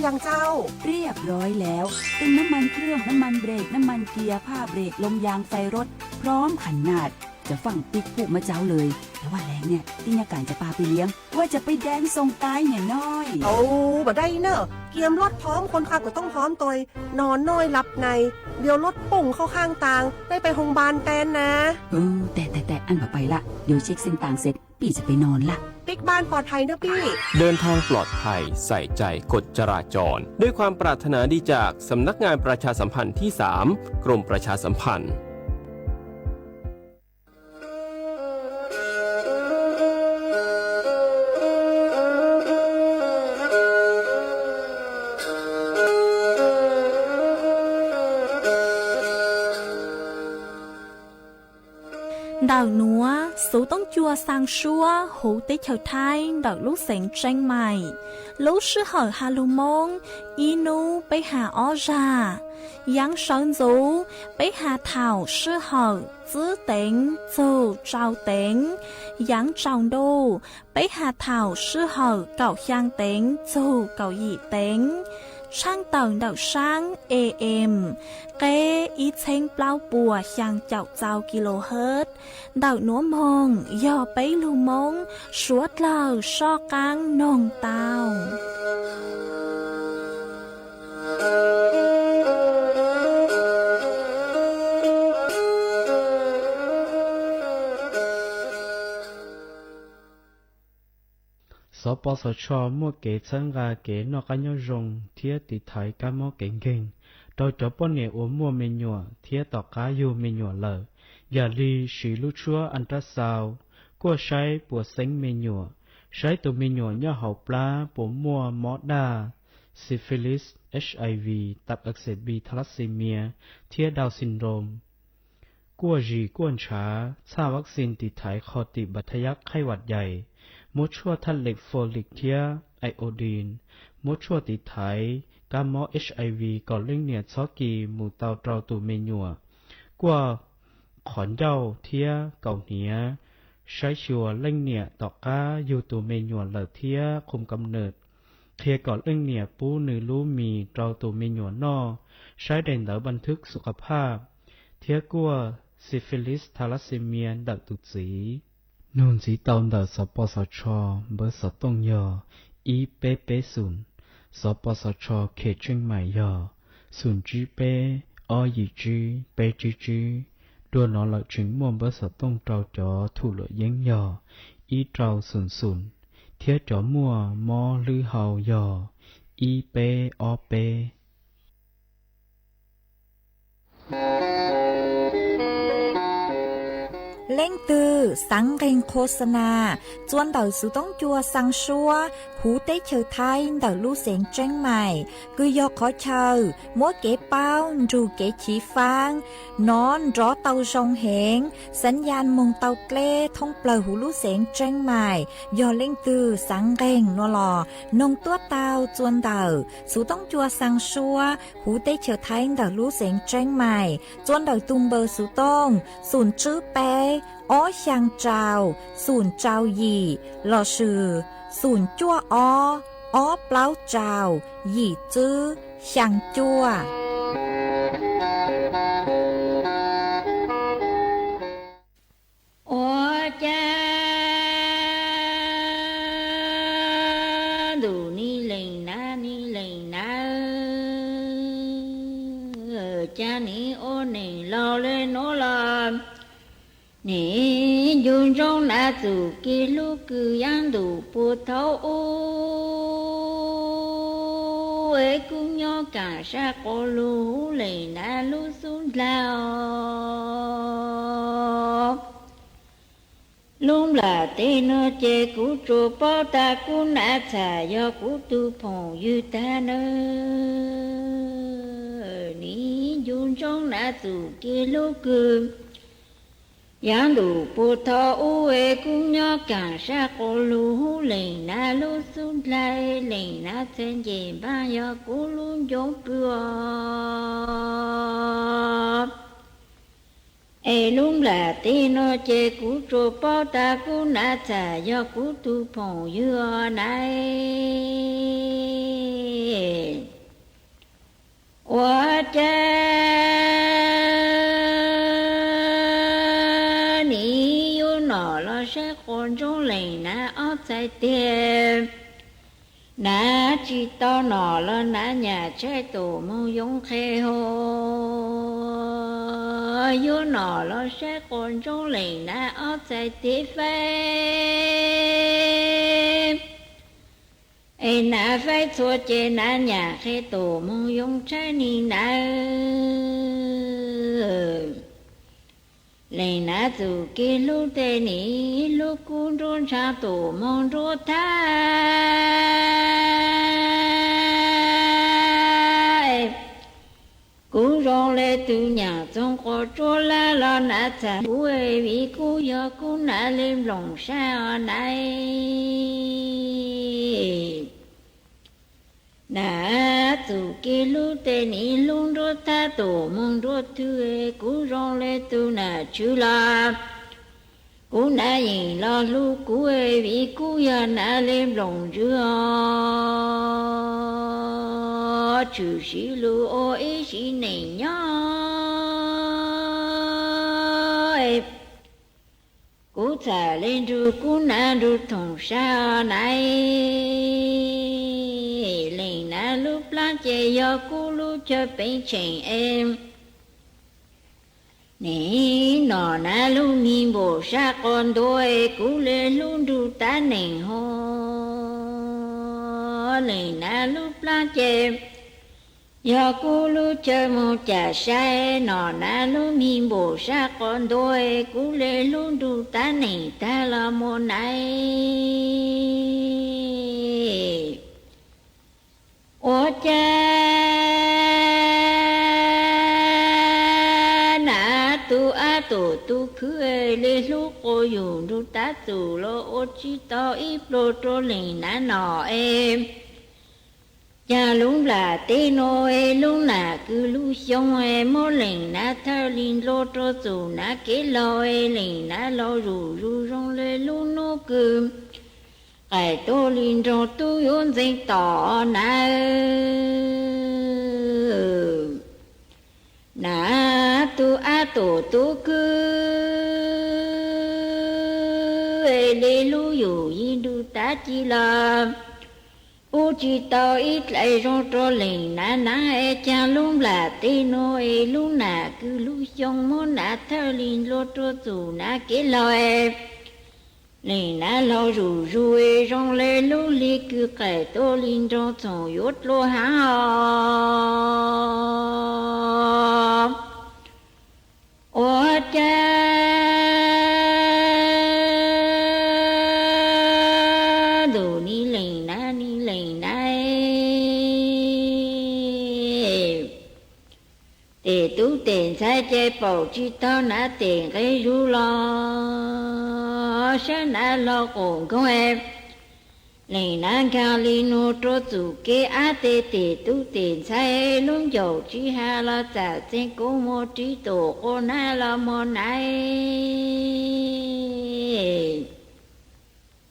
ยังเจ้า เรียบร้อยแล้ว เต็มน้ำมันเครื่อง น้ำมันเบรก น้ำมันเกียร์ ผ้าเบรก ลมยาง ไฟรถ พร้อมขนาด จะฟั่งปิ๊กผู้มาเจ้าเลย แต่ว่าแลงเนี่ย ติยาการจะปาไปเลี้ยง ว่าจะไปแดนส่งตายเนี่ยน้อย โอ้ บ่ได้เนอะ เกียมรถพร้อม คนขับก็ต้องพร้อมตัวย นอนน้อยหลับใน เดี๋ยวรถปุ่งเข้าข้างตาง ได้ไปโรงพยาบาลแทนนะ เออ แต่ แต่ แต่ อันบ่ไปละ เดี๋ยวเช็คเส้นตางเสร็จ ปี้จะไปนอนละ ปิ๊กบ้านปลอดภัยเนอะปี้ เดินทางปลอดภัย ใส่ใจกฎจราจร ด้วยความปรารถนาดีจากสำนักงานประชาสัมพันธ์ที่สาม กรมประชาสัมพันธ์ Ntawm nuav xuv toob cua xaa suab huv teb chaws Thaib ntawm lub xeev Tseeb Maim. Lub sij hawm ha lug Moob, ib nub peb ha ob zag. Yaav sawv ntxuv, peb ha thaum sij hawm tsib teev txug rau teev. Yaav tsaus ntuj, peb ha thaum sij hawm kaum xyaa teev txug kaum yim teev. Tshaaj tawm ntawm saab A M, qeb ib txheeb plaub puas xyaa caum txau kilohertz. Ntawm nuav moog yog peb lug Moob suav dlawg soj qaab noog tau. Xov Pov Xov Tsho muaj kev txhawb nqa kev noj qab nyob zoo thiab tiv thaiv kab mob kev nkeeg rau cov poj niam uas muaj me nyuam thiab tom qab yug me nyuam lawm, yam li siv lub tshuab ultrasound, kuaj saib puas xeeb me nyuam, saib tus me nyuam nyob hauv plab puas muaj mob daj, syphilis, H I V, tạp axit B thalassemia, thiab Down syndrome. Kuaj zis kuaj ntshav, txhaj vaccine tiv thaiv qho tiv bacteria khaib vam yais, muab tshuaj thaj leem folic thiab iodine, muab tshuaj tiv thaiv kab mob H I V kom leej niam txhob kis mus tau rau tus me nyuam, kuaj qhov ncauj thiab kaus hniav, saib xyuas leej niam tom qab yug tus me nyuam lawm thiab qhum kam nws, qhia kom leej niam pub nws lub mis rau tus me nyuam noj, saib daim ntawv ບັນທຶກສຸຂະພາບ thiab kuaj syphilis thalassemia ntawm tus txiv. Nug ntxiv tau ntawm Xov Pov Xov Tsho npawb xov tooj yog ib peb peb xoom, Xov Pov Xov Tsho Khev Tseej Maim yog xoom tsib peb ob yim tsib peb tsib tsib. Dua no lawm tseem muaj npawb xov tooj rau cov thum luam yeeb yog ib rau xoom xoom, thiab cov muaj mob hlwb hau yog ib peb ob peb. Leej twg xaav nqeeg khos nas txua ntawm xuv toob cua xaa suab huv teb chaws Thaib ntawm lub xeev Tseeb Maim, kws yog qhov chaw muab kev paub nrug kev chiv faab, nov nrov tau zoo heev, xaav yaj moog tau dleb thoob plawg huv lub xeev Tseeb Maim. Yog leej twg xaav nqeeg no los noog tuab tau txua ntawm xuv toob cua xaa suab huv teb chaws Thaib ntawm lub xeev Tseeb Maim, txua ntawm tug npawb xuv tooj xoom tsib peb ob xyaa rau xoom rau yim lossis xoom cuaj ob ob plaub rau yim tsib xyaa cuaj. Ua cas ntuj ni lees na ni lees na, cas nim ua neeg laus le nuav los nim ncu ntsoov nav txum kis hlub kws yaab ntuj puag thaum ub es kuv nyob kaam sab quas lug huv lees na lub xub ndlaag os. Lub nplaim teb nuav ces kuv tsuas paub tas kuv nav txham yog kuv tug phooj ywg tag nawb. Nim ncu ntsoov nav txum kis hlub kws yaab ntuj puag thaum ub es kuv nyob kaam sab quas lug huv lees na lub xub ndlaag, lees na txhais ncej npaag yog kuv lub ncoov pw os. Es lub nplaim teb nuav ces kuv tsuas paub tas kuv nav txham yog kuv tug phooj ywg os na. txhais tiag. Nav tsis tau nom los nav nyam tshaib tus moog yoov qhe hau, yuav nom los saib quas ntsoov lees nav ob txhais tiag faib. Es nav faib txhua ces nav nyam qhe tus moog yoov tshaib nis nav. Lees nav txum kev hlub tej nim hlub kub nruab ntsha tus moog nruab thab. Kuv zoo le tug nyaam txoov quas tsuab lab los nav txham kuv, vim kuv yog kub nav le nploom sab os nav. Nav txum kev hlub tej nim hlub nruab thab tus moog nruab thwb, kuv zoo le tug nam tshwv los kuv nav yeem los hlub kuv, vim kuv yog nav le nploom ntswg os, tshwm sim lug ua ib sim neej nyob. Kuv txham le nrug kub nav nrug thoom sab os nav. Lees nav lub plaab ces yog kub lub chaw peev tsheem es, nim nom nav lub mig npaum sab quas ntuav es kuv le hlub nrug tab neeg hov. Lees nav lub plaab ces yog kub lub chaw moog cam saib, nom nav lub mig npaum sab quas ntuav es kuv le hlub nrug tab neeg tag los muaj nav. Ua cas nav tug ab tus tub khwb le hlub quas yug nrug tab txum los ua tsis tau ib pluag rua lees nav nom es, caag lub nplam teb nuav es lub nam kws lub xyoo es muab lees nav thawj le nplua rua txum nav kev laug es lees nav laug zuj zus zoo le lub nub kws qaim tuab le nrog tub yuav ntxeev tom nav. Nav tug ab tus tub khwb le hlub yug yig nrug tab ci los ua tsis tau ib dlaim zoo rua lees nav nav es caag lub nplam teb nuav es lub nam kws lub xyoo muab nav thawj le nplua rua txum nav kev laug es lees nav laug zuj zus es zoo le lub hli kws qaim tuab le nrog txoom yuav dlua haav os. Ua cas ntuj, nim lees nav nim lees nav, tes tub tes ntxhais ces paum tsis tau nav tes nqe zug los saib nav laug quas nkoog es lees nav nkaag le nuav rua txum kev ab teg. Tes tub tes ntxhais lub ncauj tsis has los txam txeeg kuv muag ris tus quas nav los muaj nav.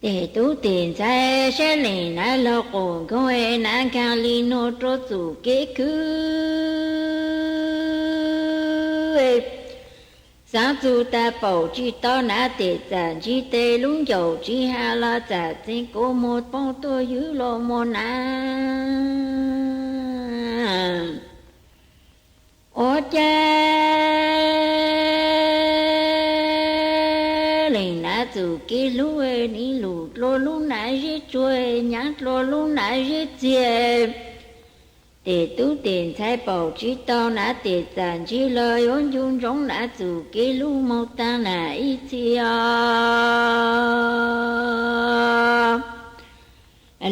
Tes tub tes ntxhais saib lees nav laug quas nkoog es nav nkaag le nuav rua txum kev khwb. Xaav txug tas paum tsis tau nav tes txam ntsig tes lub ncauj tsis has los txam txeeg kuv muag poob tuaj ywg los muaj nav. Ua cas lees nav txum kev hlub nim lug dlua lub nav zeb tsuag, nyaav dlua lub nav zeb txiag. Tes tub tes ntxhais paum tsis tau nav tes txam ntsig los yuav ncu ntsoov nav txum kev hlub moog taag nam ib txhis os.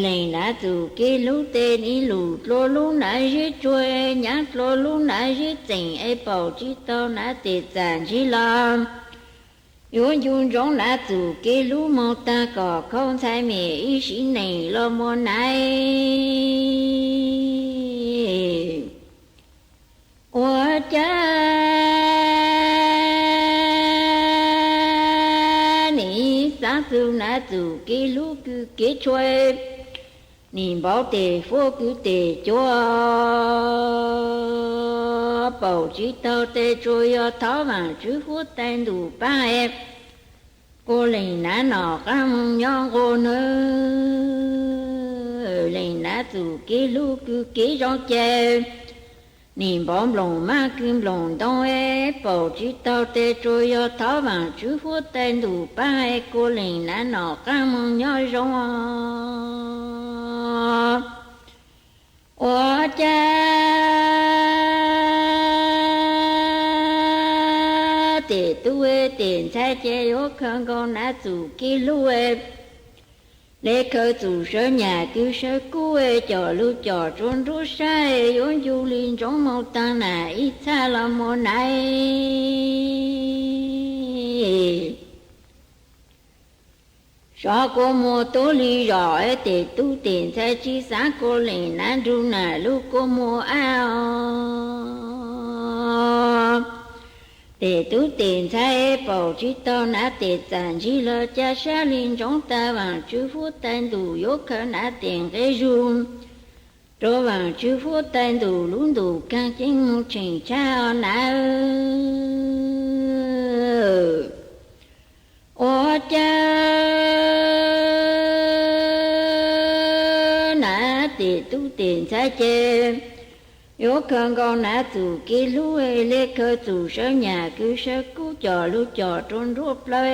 Lees nav txum kev hlub tes nim lug dlua lub nav zeb tsuag, nyaav dlua lub nav zeb txeem es paum tsis tau nav tes txam ntsig los yuav ncu ntsoov nav txum kev hlub moog taag kom khaub ntxhais mem ib sim neej los muaj nav. Ua cas nim xaav txug nav txum kev hlub kws kev tshuav, nim npauv tes fuab kws tes cuav, paum tsis tau tes tsuas yog thov vaam tswv huab tais ntuj paab es Kua leej nav nom qaab moog nyob nqua nawb, leej nav txum kev hlub kws kev zoo ces, nim npov nploom maj kws nploom ntoo es paum tsi taug tes tsuas yog thov vaam tswv huab tais ntuj paab es kua leej nav nom qaab moog nyob zoo. Ua cas tes tub tes ntxhais ces yuav khaws nkaus nav txum kev hlub, le khaws txum sawv nyam kws sawv kub, coj lug coj rua nruab sab, yuav ncu le ntsoov moog taag nam ib txhaj los muaj nav. Sov kua muag tuab le zom, tes tub tes ntxhais tsi xaav kua leej nav nrug nam lub kua muag ab os. Tes tub tes ntxhais paum tsi taug nav tes txam ntsig los ca sab le ntsoov tas vaam tswv huab tais ntuj yuav khaws nav tes nqe zug rua vaam tswv huab tais ntuj lub ntuj kaag ceeb moog tsheej tshab os nav. Ua cas nav tes tub tes ntxhais ces yuav khaws nkaus nav txum kev hlub, le khaws txum sawv nyam kws sawv kub, coj lug coj rua nruab plawv,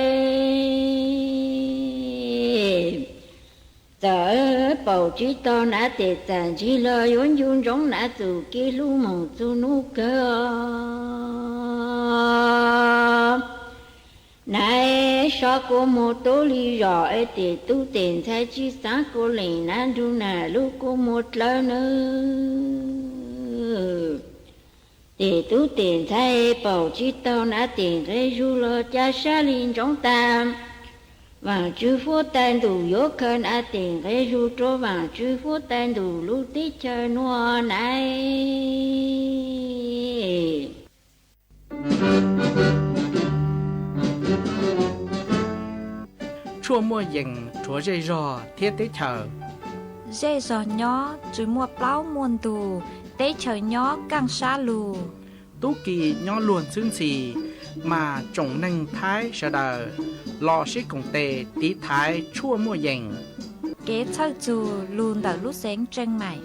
txawm paum tsi taug nav tes txam ntsig los yuav ncu ntsoov nav txum kev hlub moog txug nub kawg os. Nav, sov kua muag tuab le zom, tes tub tes ntxhais tsi xaav kua leej nav nrug nam lub kua muag dlawb nawb. Tes tub tes ntxhais paum tsi taug nav tes nqe zug los ca sab le ntsoov tas vaam tswv huab tais ntuj yuav khaws nav tes nqe zug rua vaam tswv huab tais ntuj lub teb chaws nuav nav. Tshuaj muaj yees rhuav zej zog thiab teb chaws. Zej zog nyob tsi muaj plaub muaj ntug, teb chaws nyob kaaj sab lug. Tub ki nyob luag ntxhwb ntxhi, mas tsoom neeg Thaib sawv daws los sib koom tes tiv thaiv tshuaj muaj yees. Kev txhawj txug lug ntawm lub xeev Tseej Maim.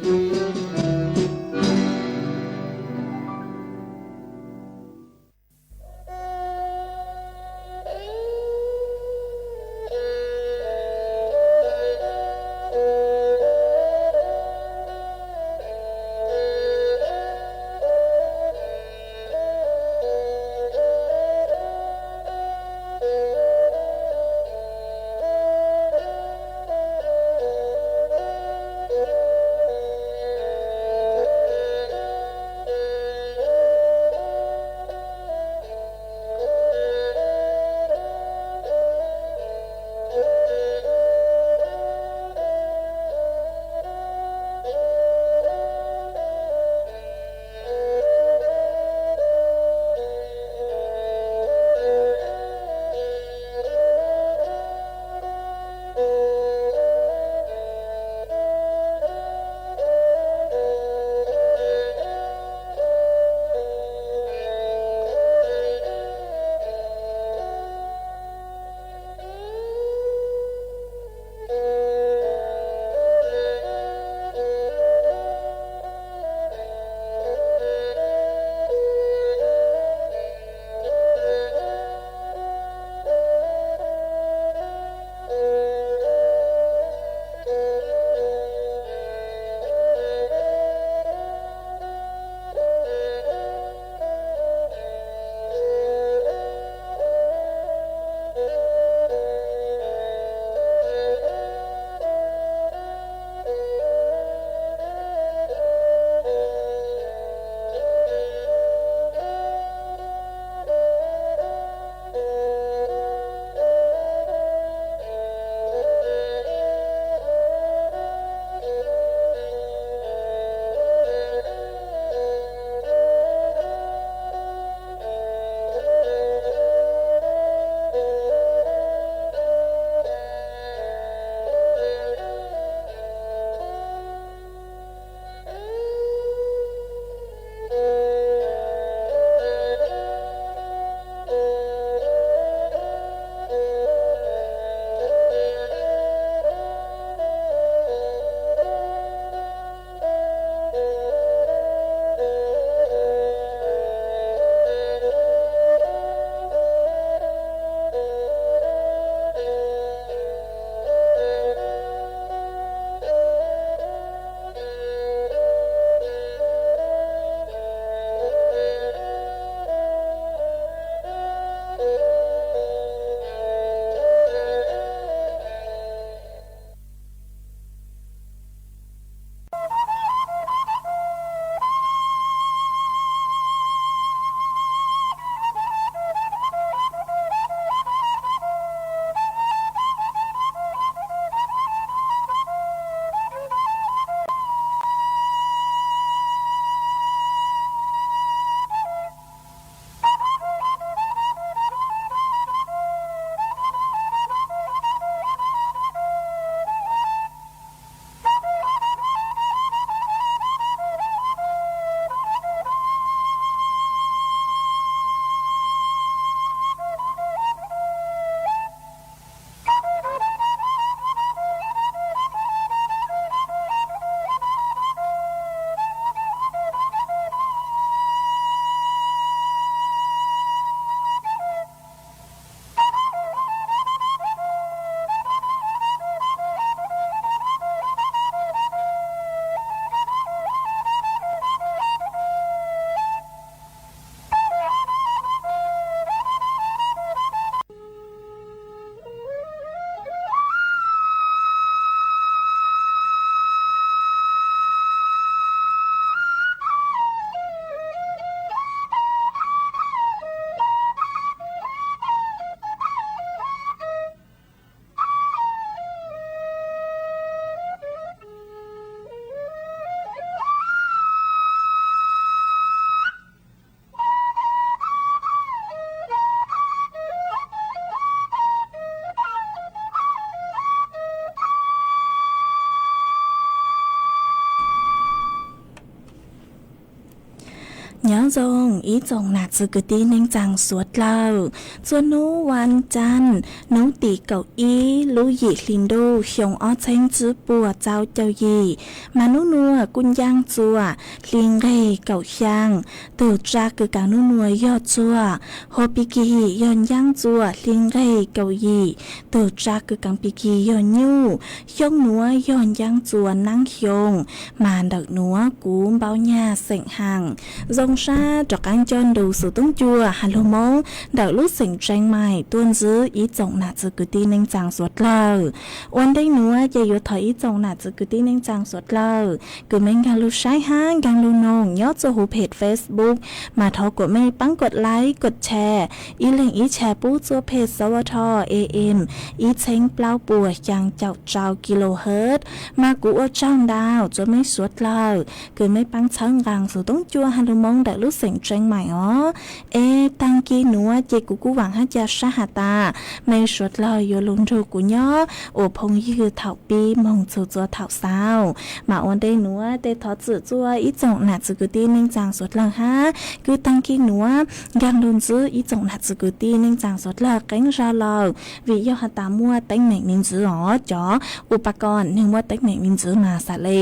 Nyob zoo ib tsoom nam txiv kwv tij neej tsaa suav dlawg, txhua nub vas caas, nub tim kaum ib lub yim hli ntuj xyoo ob txheeb tsib puas txaus caum yim, mas nub nuav kuj ncaaj txuas hli nqeg kaum xyaa. Tug tsa kws kaam nub nuav yog txuas hua pig kig yog ncaaj txuas hli nqeg kaum yim. Tug tsa kws kaam pig kig yog nyuj. Xyoo nuav yog ncaaj txuas naab xyoo, mas ntawm nuav kuv npau nyag xeem haam. Zoo sab rov qaab nco ntu xuv toob cua has lug Moob ntawm lub xeem Tseev Maim tuaj ntxiv ib tsoom nam txiv kwv tij neej tsaa suav dlawg. Ua ntej nuav ces yuav thov ib tsoom nam txiv kwv tij neej tsaa suav dlawg kws mej nkaag lug saib hab nkaag lug noog nyob txuj huv peg Facebook, mas thov kuas mej paab kuas like kuas share, ib leeg ib share pub txuj peg sawv tho am ib txheeb plaub puas xyaa caum rau kilohertz. Mas kuv ua tsaug ntau txug mej suav dlawg kws mej paab txhawb nqaa xuv toob cua has lug Moob ntawm lub xeem Tseev Maim os. Es taag kis nuav ces kuv kuj vaam hab ca sab has tas mej suav dlawg yuav lug nrug kuv nyob ua phooj ywg thaum pib moog txug txug thaum xaus. Mas ua ntej nuav tes thov txim txug ib tsoom nam txiv kwv tij neej tsaa suav dlawg hab kws taag kis nuav nkaag lug ntxiv ib tsoom nam txiv kwv tij neej tsaa suav dlawg qeeb zog lawm, vim yog has tas muaj teeb meem me ntxiv os. Cov upa kom nwg muaj teeb meem me ntxiv mas xaav le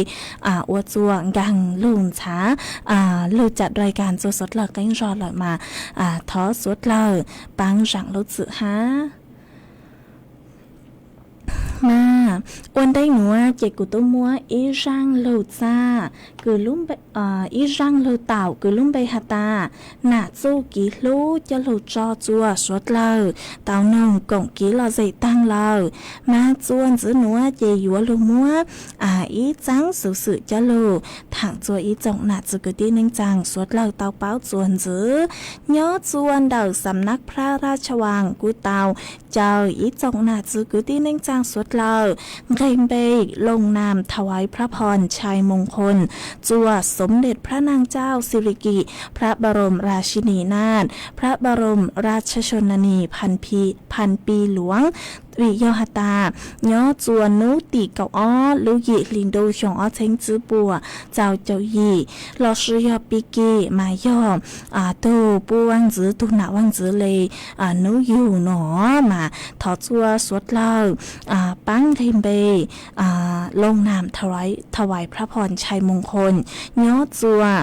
ua txuas nkaag lug ntxhav lug ca dai kaag txug suav dlawg qeeb zog lawm mas thov suav dlawg paab zaam lub txim hab. Mas ua ntej nuav ces kuv tub muab ib zaaj lug txaj, ib zaaj lug taum kws lub npe has tas Nam Txuj Kiv Hlub coj lug tso txuas suav dlawg tau noog koom kiv lom zem taag lawm. Mas txuas ntxiv nuav ces yuav lug muab ib txaab xuv xwm coj lug thaam txuas ib tsoom nam txiv kwv tij neej tsaa suav dlawg tau paub txuas ntxiv. Nyob txuas ntawm xam nab phrab raj tsha vaas kuj tau caw ib tsoom nam txiv kwv tij neej tsaa suav dlawg nqeg npe loo naam thawaiv phrab phom chai moos khoos txuas Sov Ndees Phra Naag Cau Sirikis Phra Brom Rashini Naav Phra Brom Rashonani Phan Pi Luang. Vim yog has tas nyob txuas nub tim kaum ob lub yim hli ntuj xyoo ob txheeb tsib puas txaus caum yim, lossis yog pig kig mas yog tug puj vaaj ntxwv tug nam vaaj ntxwv le nub yug no, mas thov txuas suav dlawg paab nqeg npe loo naam thawaiv phrab phom chai moos khoos nyob txuas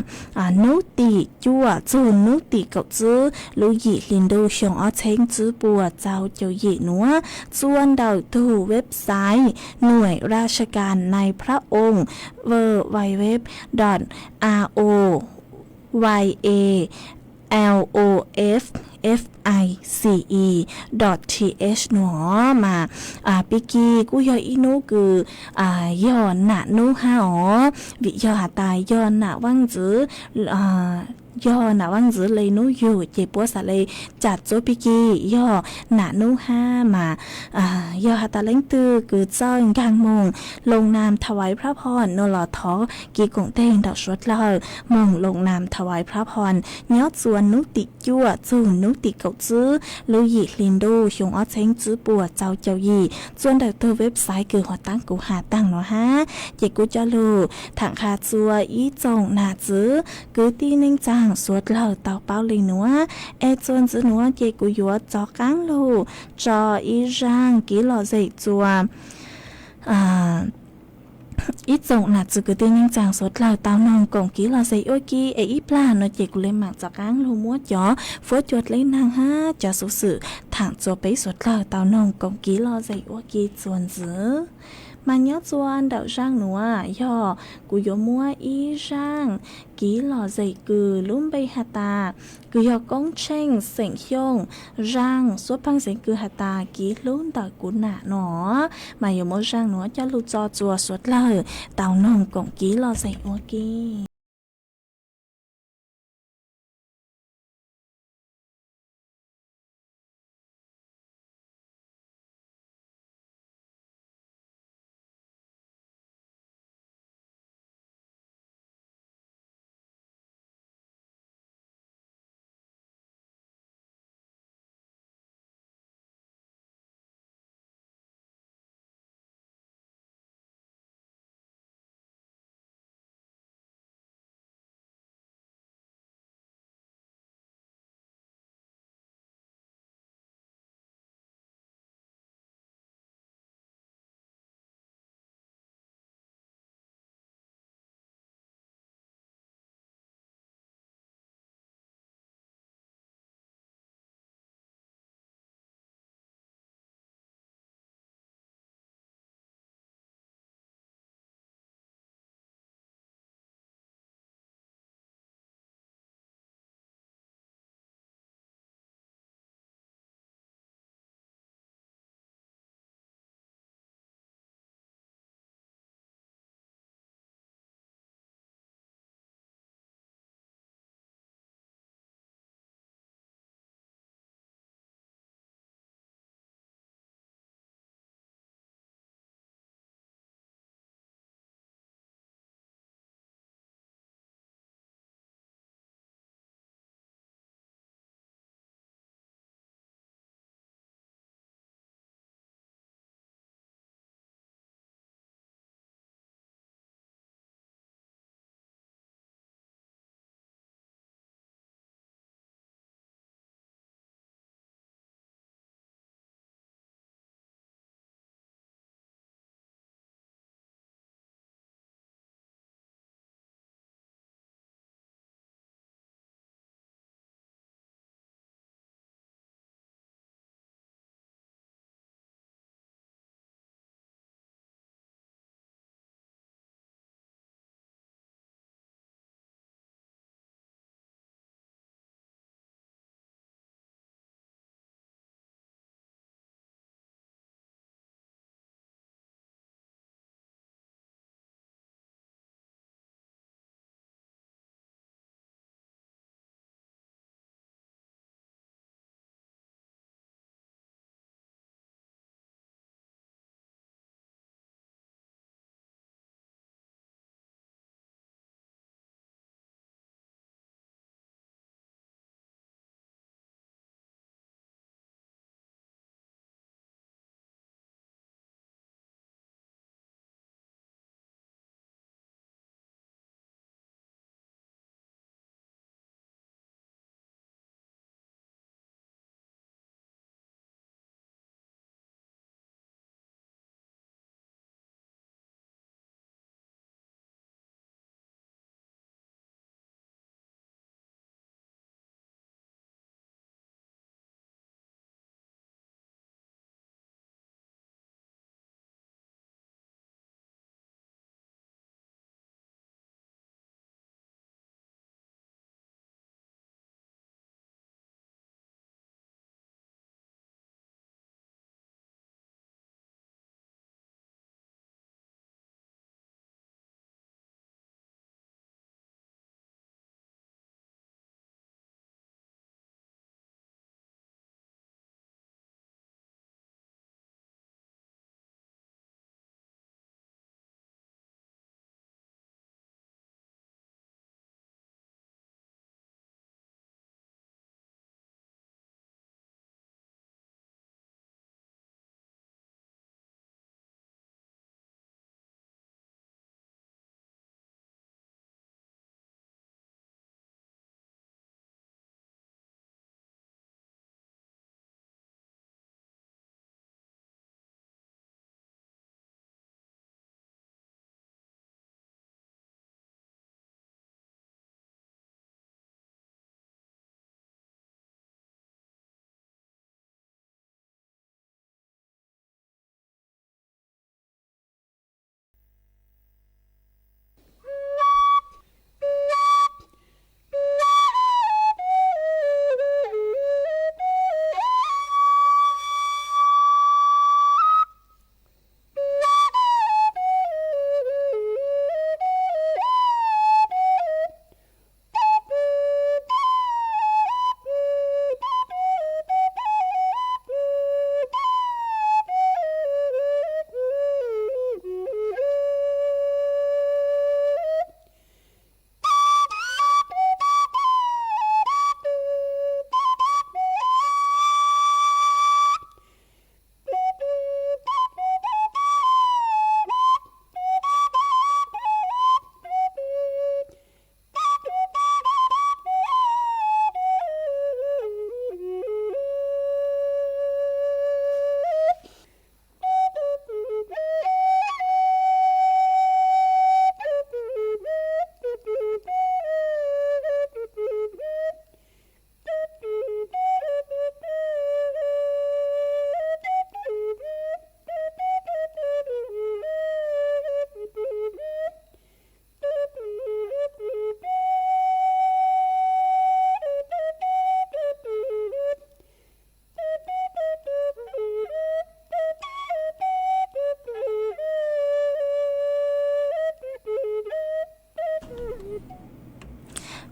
nub tim cuaj txug nub tim kaum tsib lub yim hli ntuj xyoo ob txheeb tsib puas txaus caum yim nuav txuas ntawm tug website nuaim raj sha kas nai phrab oos www dot a o y a l o f f i c e dot t h no. Mas pig kig kuj yog ib nub kws yog nam nub hab os, vim yog has tas yog nam vaaj ntxwv, yog nam vaaj ntxwv le nub yug ces puab xaav le cam txuas pig kig yog nam nub hab. Mas yog has tas leej twg kws txawj nkaag moog loo naam thawaiv phrab phom no los thov kiv koom teg ntawm suav dlawg moog loo naam thawaiv phrab phom nyob txuas nub tim cuaj txug nub tim kaum tsib lub yim hli ntuj xyoo ob txheeb tsib puas txaus caum yim txuas ntawm tug website kws huv taab kuv has taag no hab. Ces kuv coj lug thaam qha txuas ib tsoom nam txiv kwv tij neej tsaa suav dlawg tau paub le nuav. Es txuas ntxiv nuav ces kuv yuav rov qaab lug tso ib zaaj kiv lom zem txuas ib tsoom nam txiv kwv tij neej tsaa suav dlawg tau noog koom kiv lom zem ua ke. Es ib plag no ces kuv le maam rov qaab lug muab cov fuab cua dleb naag hab cov xuv xwm thaam txuas peb suav dlawg tau noog koom kiv lom zem ua ke txuas ntxiv. Mas nyob txuas ntawm zaaj nuav yog kuv yuav muab ib zaaj kiv lom zem kws lub npe has tas, kws yog Koob Tsheej xeem Xyooj, zaaj suab pheej xeev kws has tas Kiv Hlub Ntawm Kuv Nam no, mas yuav muab zaaj nuav coj lug tso txuas suav dlawg tau noog koom kiv lom zem ua ke.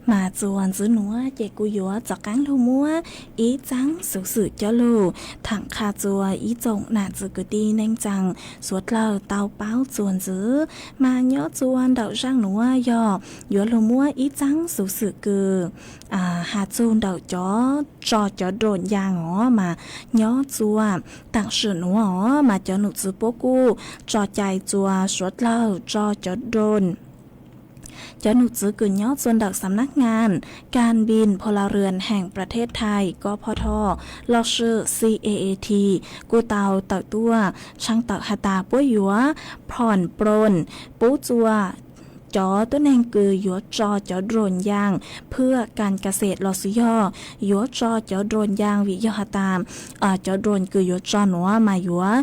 Mas txuas ntxiv nuav ces kuv yuav rov qaab lug muab ib txaab xuv xwm coj lug thaam qha txuas ib tsoom nam txiv kwv tij neej tsaa suav dlawg tau paub txuas ntxiv. Mas nyob txuas ntawm zaaj nuav yog yuav lug muab ib txaab xuv xwm kws has txug ntawm cov tso cov drone yaas os. Mas nyob txuas taam sim nuav os mas cov num txwv puab kuj tso cai txuas suav dlawg tso cov drone. Cov num txwv kws nyob txuas ntawm xam nab ngas kas bins pha la rwm heem pras thej thais kov pho tho los sis C A A T kuj tau tawm tuaj tshaj tawm has tas puab yuav phom proon pub txuas cov tuab neeg kws yuav tso cov drone yaas phwj kas kas xej los sis yog yuav tso cov drone yaas vim yog has tas cov drone kws yuav tso nuav mas yuav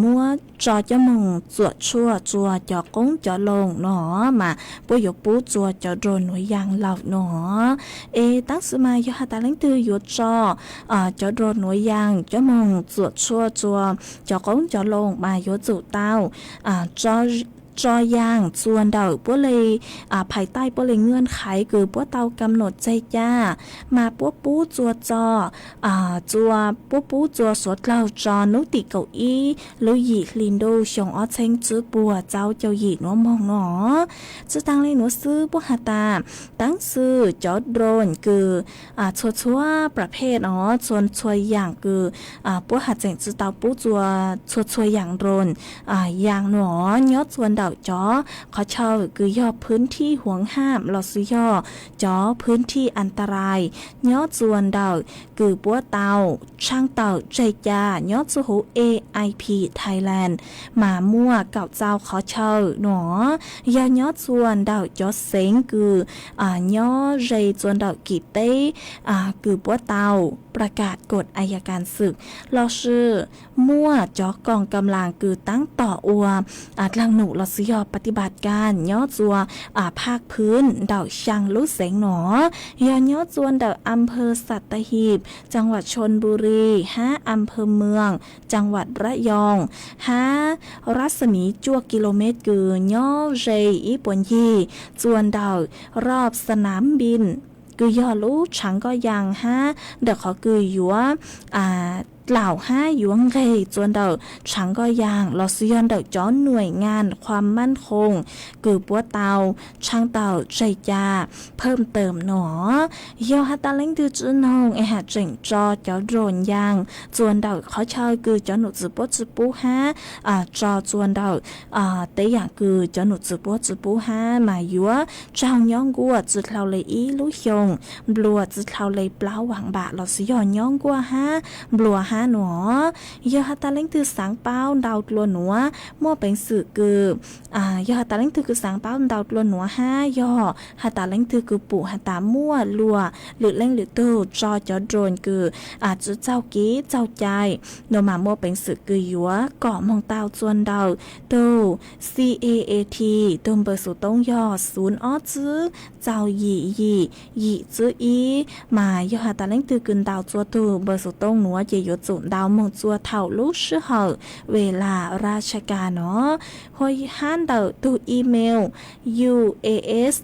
muab tso coj moog txuam tshuaj txuas cov qoob cov loo no mas puab yuav pub txuas cov drone nuav yaas lawm no. Es tab sis mas yog has tas leej twg yuav tso cov drone nuav yaas coj moog txuam tshuaj txuas cov qoob cov loo mas yuav tsum tau tso yaas txuas ntawm puab le phais taij puab le nywj qhaiv kws puab tau kam nom tseg ca mas puab pub txuas tso txua puab pub txuas suav dlawg tso nub tim kaum ib lub yim hli ntuj xyoo ob txheeb tsib puas txaub caug yim nuav moog no. Tsi taag le nuav xwb puab has tas tab sis cov drone kws txhua txhua pras phej no txhua txhua yaam kws puab has tseem tsi tau pub txuas txhua txhua yaam drone yaas no nyob txuas ntawm cov qhov chaw kws yog phwv thij huav haj los sis yog cov phwv thij as ta rais nyob txuas ntawm kws puab tau tshaj tawm tseg ca nyob txuas huv A I P Thailand mas muaj kaum txaus qhov chaw no yog nyob txuas ntawm cov xeev kws nyob ze txuas ntawm kim teb kws puab tau pras kam kod a ya kas xwm los sis muaj cov koom kam las kws taab tom ua dlaag num los sis yog pa ti pas kas nyob txuas phaj phwv ntawm xyaa lub xeev no yog nyob txuas ntawm as phawv Sat Ta Hib, caas vam Chon Bu Ris hab as phawv Mws, caas vam Rab Yoo hab rab xa miv cuaj ki lo mev kws nyob ze ib puas ncig txuas ntawm rob xa nam npin kws yog lub tshaav nkoj yaas hab ntawm qhov kws yuav dlaum hab yuav nqeg txuas ntawm tshaav nkoj yaas los sis yog ntawm cov nuaim ngas qhuas mab khoom kws puab tau tshaj tawm tseg ca phawj tawm no yog has tas leej twg tsi noog es has tseem tso cov drone yaas txuas ntawm qhov chaw kws cov num txwv puab tsi pub hab tso txuas ntawm tej yaam kws cov num txwv puab tsi pub hab mas yuav tsaug nyob nkuaj tsi dlhau le ib lub xyoos, nplua tsi dlhau le plaub vaam npam los sis yog nyob nkuaj hab nplua hab no. Yog has tas leej twg xaav paub ntau dlua nuav muaj peev xwm kws yog has tas leej twg kws xaav paub ntau dlua nuav hab yog has tas leej twg kws pum has tas muaj luas lwm leej lwm tug tso cov drone kws tsi txaug kev txaug cai no mas muaj peev xwm kws yuav kom moog tau txuas ntawm tug C A A T tug npawb xuv tooj yog xwb ob tsib txaug yim yim yim tsib ib mas yog has tas leej twg kws ntaus txuas tug npawb xuv tooj nuav ces yuav tsum ntaus moog txuas thaum lub sij hawm ves las raj saj kas no hab ntawm tug email U A S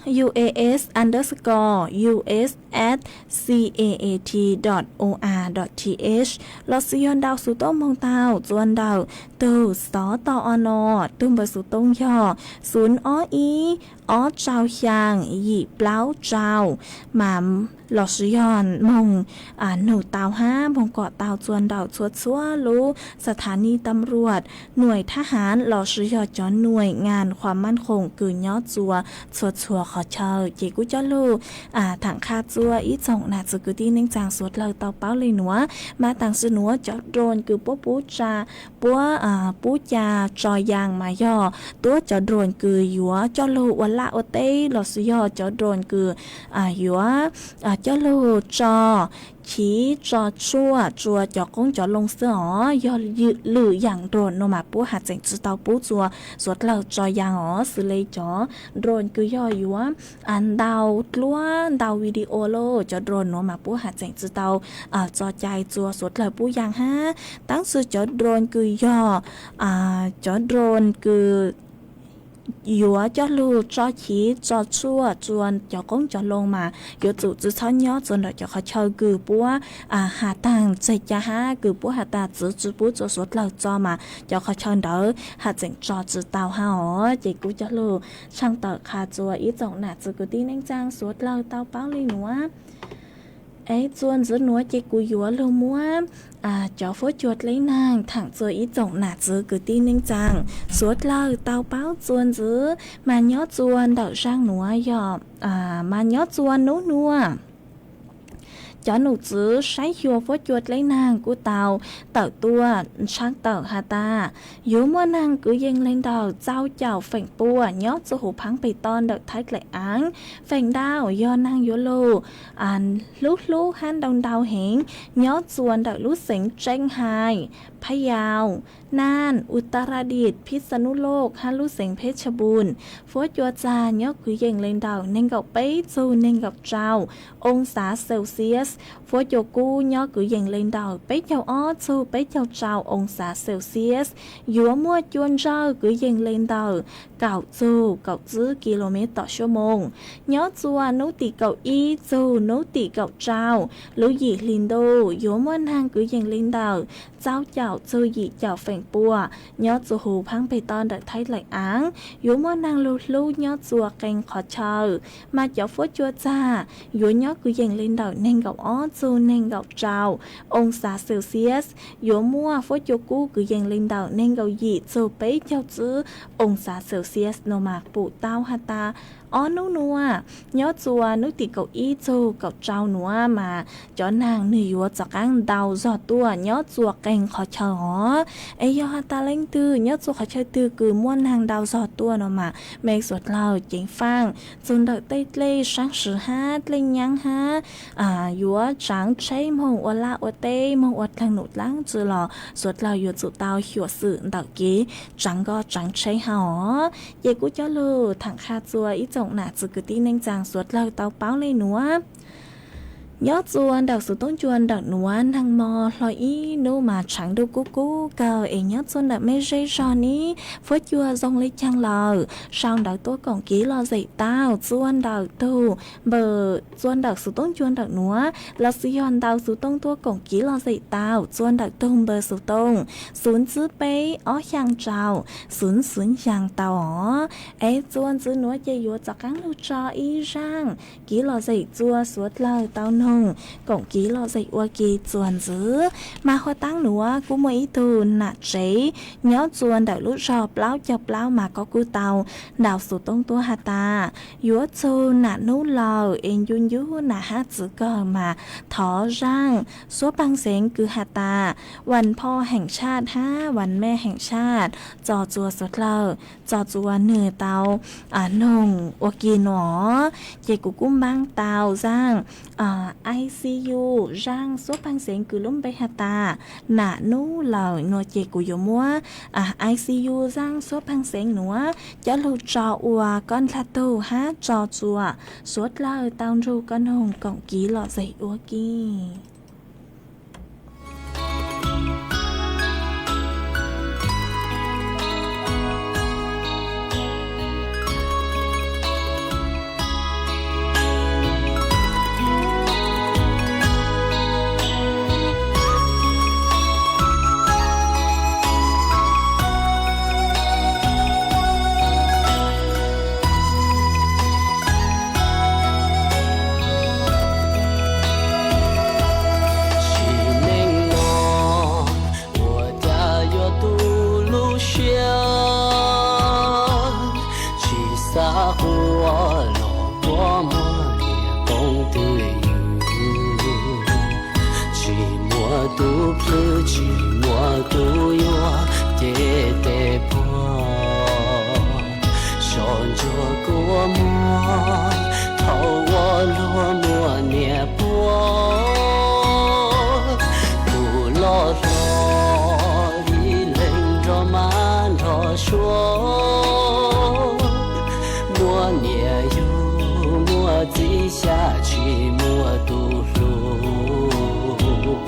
U A S underscore U S at C A A T dot O R dot T H los sis yog ntaus xuv tooj moog tau txuas ntawm tug xov tooj no, tug npawb xuv tooj yog xwb ob ib ob rau xyaa yim plaub rau mas los sis yog moog nug tau hab moog kom tau txuas ntawm txhua txhua lub xa tha nij tam ruam, nuaim thab ham los sis yog cov nuaim ngas qhuas mab khoom kws nyob txuas txhua txhua qhov chaw ces kuv coj lug thaam qha txuas ib tsoom nam txiv kwv tij neej tsaa suav dlawg tau paub le nuav mas taam sim nuav cov drone kws puab pub tsa puab pub ca tso yaas mas yog tuab cov drone kws yuav coj lug ua laj ua teb los sis yog cov drone kws yuav coj lug tso chiv tso tshuaj txuas cov qoob cov loo xwb os. Yog lwm yaam drone no mas puab has tseem tsi tau pub txuas suav dlawg tso yaas os, xws le cov drone kws yog yuav ntaus dluab ntaus video lawm cov drone nuav mas puab has tseem tsi tau tso cai txuas suav dlawg pub yaas hab. Taab sis cov drone kws yog cov drone kws yuav coj lug tso chiv tso tshuaj rua cov qoob cov loo mas yuav tsum tsi txhob nyob txug ntawm cov qhov chaw kws puab has taag txeg ca hab kws puab has tas txwv tsi pub rua suav dlawg tso mas cov qhov chaw ntawd has tseem tso tsi tau hab os. Ces kuv coj lug tshaaj tawm qha rua ib tsoom nam txiv kwv tij neej tsaa suav dlawg tau paub le nuav. Es txuas ntxiv nuav ces kuv yuav lug muab cov fuab cua dleb naag thaam rua ib tsoom nam txiv kwv tij neej tsaa suav dlawg tau paub txuas ntxiv mas nyob txuas ntawm zaaj nuav yog mas nyob txuas nub nuav cov num txwv saib xyuas fuab cua dleb naag kuj tau tawm tuaj ntshaab tawm has tas yuav muaj naag kwv yees le ntawm tsau caum feem pua nyob txuas huv phaab peg to ntawm Thaib Dlaim Aav. Feem ntau yog naag yuav lug hlub hlub hab ntau ntau heev nyob txuas ntawm lub xeev Tseeb Hais, Phab Yau, Naaj, Utaradit, Phij Xa Nub Loj hab lub xeev Phej Tshaj Npun. Fuab cua txag nyob kwv yees le ntawm neeg nkaum peb txug neeg nkaum rau oo xav Celsius. Fuab cua kub nyob kwv yees le ntawm peb caug ob txug peb caug rau oo xav Celsius. Yuav muaj cua ntsawj kwv yees le ntawm kaum txug kaum tsib kilomev tom suab moos. Nyob txuas nub tim kaum ib txug nub tim kaum rau lub yim hli ntuj yuav muaj naag kwv yees le ntawm tsau caum txug yim caum feem pua nyob txuas huv phaab peg to ntawm Thaib Dlaim Aav. Yuav muaj naag lug hlub nyob txuas qee qhov chaw, mas cov fuab cua txag yuav nyob kwv yees le ntawm neeg nkaum ob txug neeg nkaum rau oo xav Celsius. Yuav muaj fuab cua kub kwv yees le ntawm neeg nkaum yim txug peb caug tsib oo xav Celsius no mas pum tau has tas ob nub nuav nyob txuas nub tim kaum ib txug kaum rau nuav mas cov naag nwg yuav rov qaab ntau zog tuaj nyob txuas qee qhov chaw os. Es yog has tas leej twg nyob txuas qhov chaw twg kws muaj naag ntau zog tuaj no mas mej suav dlawg ceev faaj txug ntawm tej dlej saab swv hab dlej nyaab hab yuav tsaav tsheb moog ua laj ua teb moog ua dlaag num dlaab tsi los suav dlawg yuav tsum tau xyuam xim ntawm kev tsaav nkoj tsaav tsheb hab os. Ces kuv coj lug thaam qha txuas ib tsoom nam txiv kwv tij neej tsaa suav dlawg tau paub le nuav. Nyob txuas ntawm xuv toob ncua ntawm nuav naag mo hlo ib nub mas tshav ntuj kub kub kawg es nyob txuas ntawm mej zej zog ne fuab cua zoo le caag lawm sau ntawv tuaj koom kev lom zem tau txuas ntawm tug npawb txuas ntawm xuv toob ncua ntawm nuav lossis yog ntawv xuv toob tuaj koom kev lom zem tau txuas ntawm tug npawb xuv toob xuv tsib peb ob xyaa rau xuv xuv xyaa tau os. Es txuas ntxiv nuav ces yuav rov qaab lug tso ib zaaj kev lom zem txuas suav dlawg tau noog koom kev lom zem ua ke txuas ntxiv. Mas huv taab nuav kuj muaj ib tug nam tsev nyob txuas ntawm lub zog plaub caug plaub mas koj kuj tau ntaus xuv toob tuaj has tas yuav txug nam nub lawm es ncu ncu nam hab txwv kawg mas thov zaaj suab paag xeev kws has tas vas phom heem tshaj hab vas mej heem tshaj tso txuas suav dlawg tso txuas nwg tau noog ua ke no. Ces kuv kuj npaab tau zaaj ICU zaaj suab paag xeev kws lub npe has tas nam nub lawm no ces kuv yuav muab ICU zaaj suab paag xeev nuav coj lug tso ua koj dlaag tug hab tso txuas suav dlawg tau nrug koj noog koom kev lom zem ua ke. Tsim neej no ua cas yuav tu lub siab, tsis xav hu los puab muaj niam poob twj ywm, tsis muaj tub plhws tsis muaj tub yuav ces tej puag soj ntsuag kua muag thaum ua luag muaj niam puab. Tus loj hlob ib leeg nrog mab nrog suav, muaj niam yug muaj txiv xyav tsis muaj tus hlub.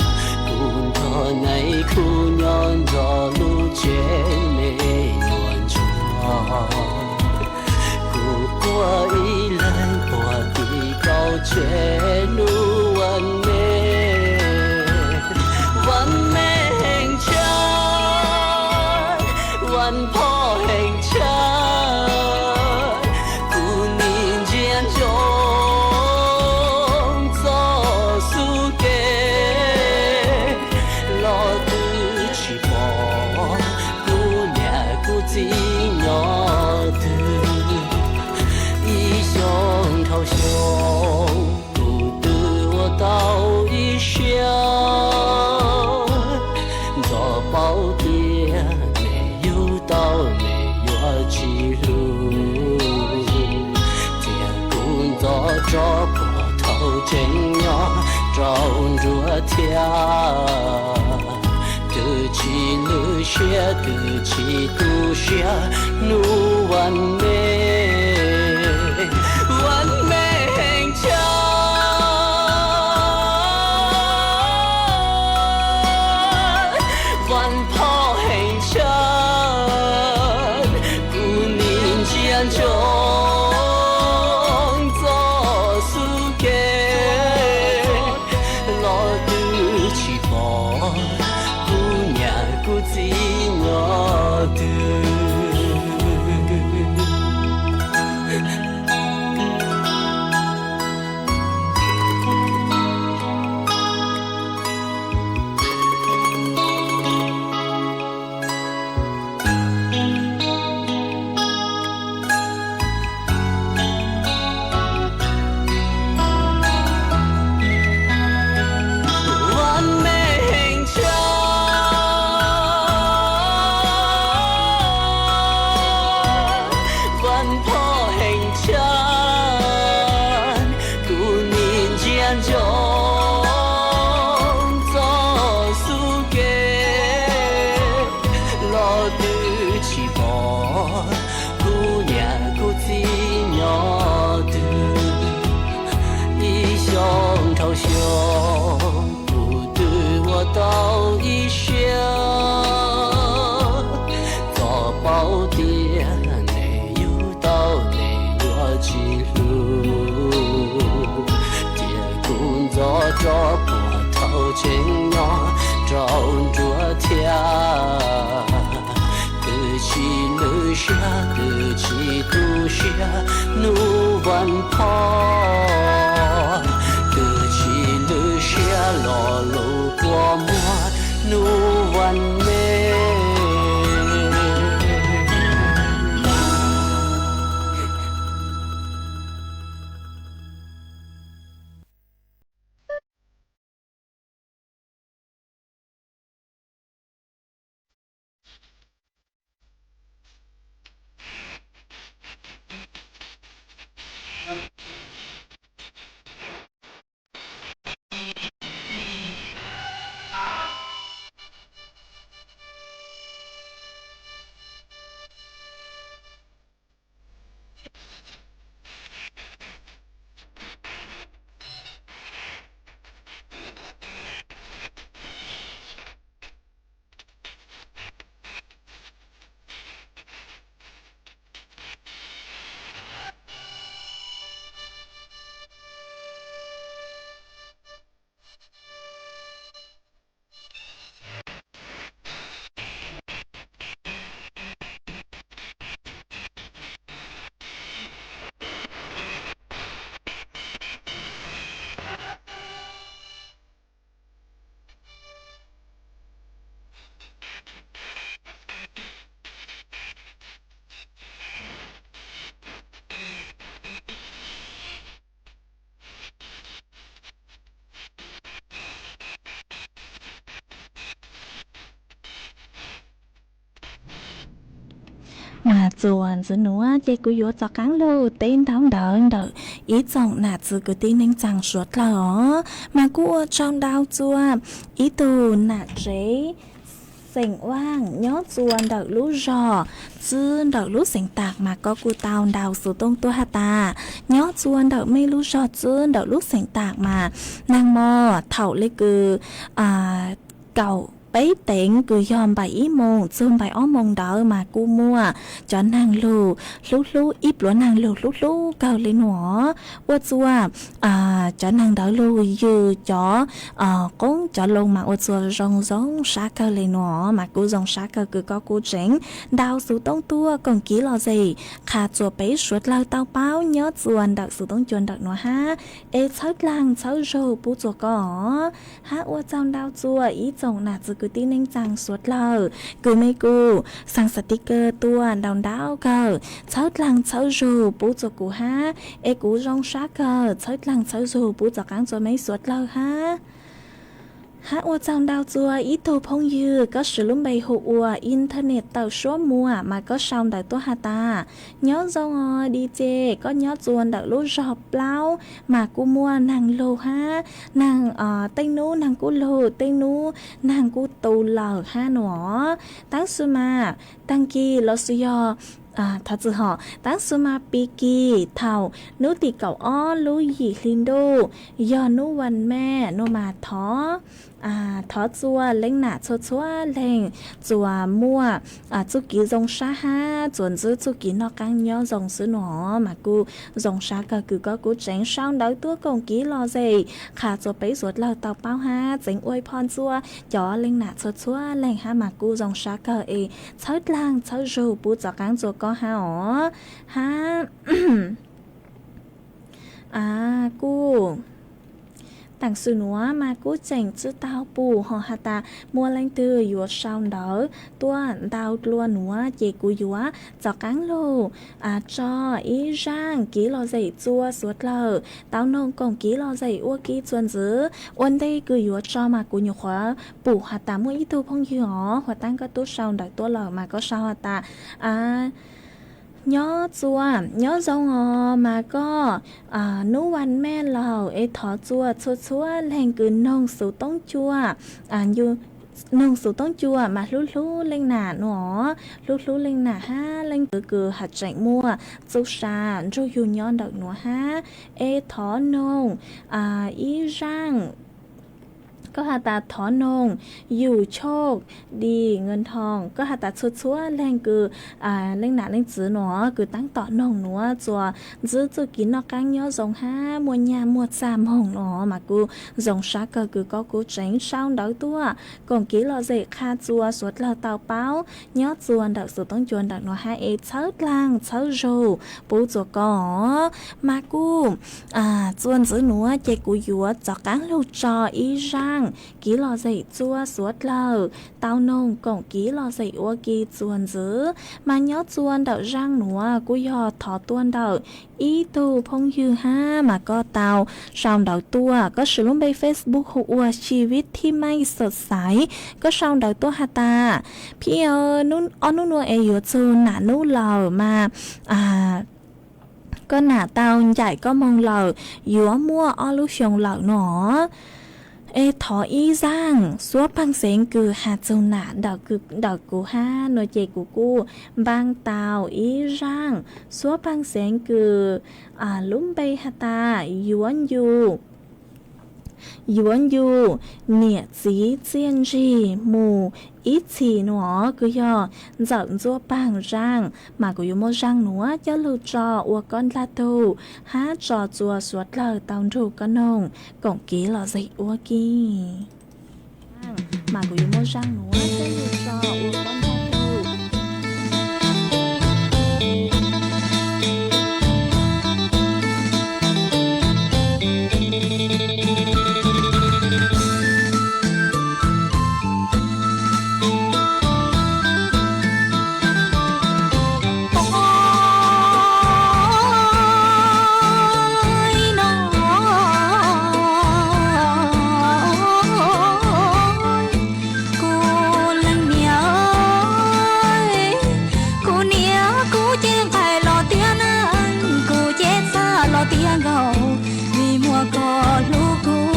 Kuv nrog Nais Khub nyob nrog lub tsev me nyuam ntsuag. Rov puag thaum tseem nyob rau nruab thiab, twb tsis lwj siab twb tsis tu siab hnub vas me, vas me heev tshaj, vas phom heev tshaj, kuv nim ntsia ntsoov txoj xub ke los twb tsis pom kuv niam kuv txiv nyob twg. Vas me heev tshaj, vas phom heev tshaj, kuv nim ntsia ntsoov txoj xub ke los twb tsis pom kuv niam kuv txiv nyob twg. Ib xyoos dhau xyoo kuv twb ua tau ib siab, txawm paub tias nws yug tau nws yuav tsis hlub, ces kuv ntxov rov puag thaum tseem nyob rau nruab thiab, twb tsis lwj siab twb tsis tu siab hnub vas phom, twb tsis lwj siab lo lus kua muag hnub vas me. Mas txuas ntxiv nuav ces kuv yuav rov qaab lug teb ntaub ntawv ntawm ib tsoom nam txiv kwv tij neej tsaa suav dlawg os. Mas kuj ua tsaug ntau txuas ib tug nam tsev xeem Vaaj nyob txuas ntawm lub zog Txwb ntawm lub xeev Taam mas koj kuj tau ntaus xuv tooj tuaj has tas nyob txuas ntawm mej lub zog Txwb ntawm lub xeev Taam mas naag mo thaum le kws kaum peb teev kws yog npaim ib moos txug npaim ob moos ntawd mas kuj muaj cov naag lug hlub hlub, ib pluav naag lug hlub hlub kawg le nuav. Ua txuas cov naag ntawd lug yws cov qoob cov loo mas ua txuas zoo zoo sab kawg le nuav mas kuj zoo sab kawg kws koj kuj tseem ntaus xuv tooj tuaj koom kiv los zem qha txuas peb suav dlawg tau paub nyob txuas ntawm xuv tooj cua ntawm nuav hab. Es txhawb dlaag txhawb zug pub txuas koj hab. Ua tsaug ntau txuas ib tsoom nam txiv kwv tij neej tsaa suav dlawg kws mej kuj xaa xas tis kawg tuaj ntau ntau kawg txhawb dlaag txhawb zug pub txuas kuv hab. Es kuv zoo sab kawg txhawb dlaag txhawb zug pub txuas qaab txuas mej suav dlawg hab. Hab ua tsaug ntau txua ib tug phooj ywg koj siv lub npe hu ua Internet tawm suab muag mas koj sau ntawv tuaj has tas, nyob zoo os D J, koj nyob txua ntawm lub zog plaub mas kuj muaj neeg lug hab neeg, tej nub neeg kuj lug, tej nub neeg kuj tu lawm hab nua. Tab sis mas taag kis los sis yog, thov txim hom, tab sis mas pib kis thaum nub tim kaum ob lub yim hli ntuj yog nub vas mej nua mas thov, thov txua leej nam txhua txhua leej txuas muaj txuj kev zoo sab hab txuas ntxwb txuj kev noj qaab nyob zoo xwb nua mas kuj zoo sab kawg kws koj kuj tseem sau ntawv tuaj koom kev lom zem qha txua peb suav dlawg tau paub hab tseem ua ib phoj ntxuaj cov leej nam txhua txhua leej hab mas kuj zoo sab kawg es txhawb dlaag txhawb zug pub txaus qaab txua koj hab os. Hab kuj taam sim nuav mas kuj tseem tsi tau pum ho has tas muaj leej twg yuav sau ntawv tuaj ntau dlua nuav ces kuv yuav txaus qaab lug tso ib zaaj kev lom zem txua suav dlawg tau noog koom kev lom zem ua ke txuas ntxiv. Ua ntej kws yuav tso mas kuv nyuam qhuav pum has tas muaj ib tug phooj ywg os, huv taab koj tub sau ntawv tuaj lawm mas koj sau has tas, nyob txua, nyob zoo os mas koj, nub vas mej lawm es thov txua txhua txhua leej kws noog xuv toob cua, noog xuv toob cua mas hlub hlub leej nam nua, hlub hlub leej nam hab leej twg kws has tseem muaj txuj sa nrug yug nyob ntawm nuav hab, es thov noog ib zaaj, koj has tas thov noog yus choj di nkaus nthoo, koj has tas txhua txhua leej kws leej nam leej txiv nua kws taab tom noog nuav txuas ntxwb txuj kev noj qaab nyob zoo hab muaj nyaj muaj txag moog nua mas kuj zoo sab kawg kws koj kuj tseem sau ntawv tuaj koom kev lom zem qha txua suav dlawg tau paub nyob txua ntawm xuv toob cua ntawm nuav hab es txhawb dlaag txhawb zug pub txua koj os. Mas kuj txuas ntxiv nuav ces kuv yuav txaus qaab lug tso ib zaaj kev lom zem txua suav dlawg tau noog koom kev lom zem ua ke txuas ntxiv. Mas nyob txua ntawm zaaj nuav kuj yog thov tuaj ntawm ib tug phooj ywg hab mas koj tau sau ntawv tuaj, koj siv lub npe Facebook hu ua Chi Vij Thib Maij Xom Xaiv, koj sau ntawv tuaj has tas, phib, ob nub nuav es yuav txug nam nub lawm mas koj nam tau ncaim koj moog lawm, yuav muaj ob lub xyoo lawm nua. Es thov ib zaaj xuab paag xeev kws has txug nam ntawm kuv hab nua ces kuv kuj npaaj tau ib zaaj xuab paag xeev kws lub npe has tas yuav ncu, yuav ncu niam txiv txiaj ntsig mus ib txhis nua kws yog ntxawm ntxuaj paag zaaj mas kuv yuav muab zaaj nuav coj lug tso ua koj ndlaj tug hab tso txua suav dlawg tau nrug koj noog koom kev lom zem ua ke. Mas kuv yuav muab zaaj nuav coj lug tso ua koj ndlaj tug. Kuv leej niam, kuv niam, kuv cev nqaij los tiav neeg, kuv cev txhab los tiav nkauj, vim muaj koj hlub kuv.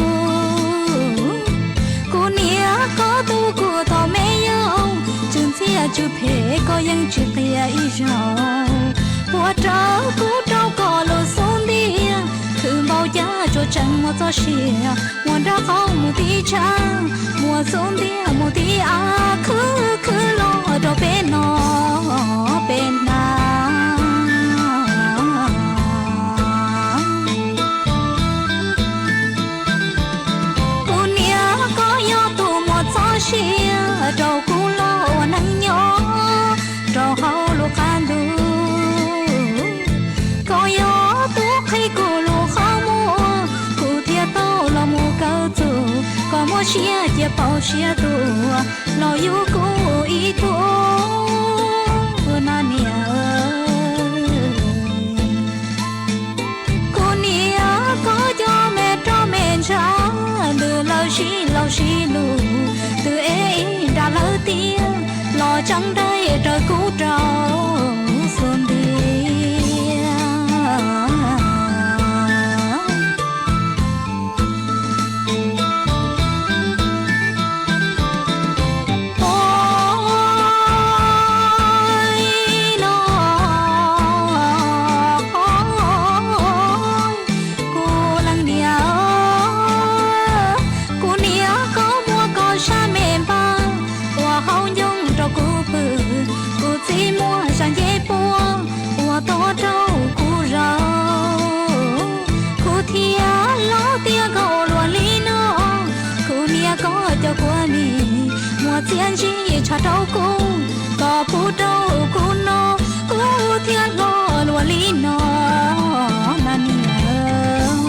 Kuv niam, koj tu kuv thaum me yau, tsw ntxhiab tsw phem koj yeej tsis qia ib zaug. Ua rau kuv rau koj lub xub ntiag, khwv npaum cas tsuas tseem muaj txoj sia, muaj nraub qaum mus tib tshav, muaj xub ntiag mus tib av, khwv khwv los rau peb no peb hnav. Kuv niam, koj yog tus muaj txoj sia rau kuv los ua neej nyob rau hauv lub qab ntuj. Koj yog tus qhib kuv lub qhov muag, kuv thiaj tau los mus kawm txuj. Koj muaj siab cia pauv siab tuaj los yug kuv ib tug na niam. Kuv niam, koj cov me roj me ntsha, ntws lawm sib laus sib lug. Ntawd raws kuv rau xua ntiag. Ua li no, kuv leej niam, kuv niam, koj muab koj sab me npawg ua hauv ncoo rau kuv pw, kuv txiv muab sab ncej puab ua tuag rau kuv zaum, kuv thiaj los tias koj luag li no. Kuv niam, koj cov kua mis muaj txiaj ntsig tshaj rau kuv, koj pub rau kuv no, kuv thiaj hlob luag li no na niam.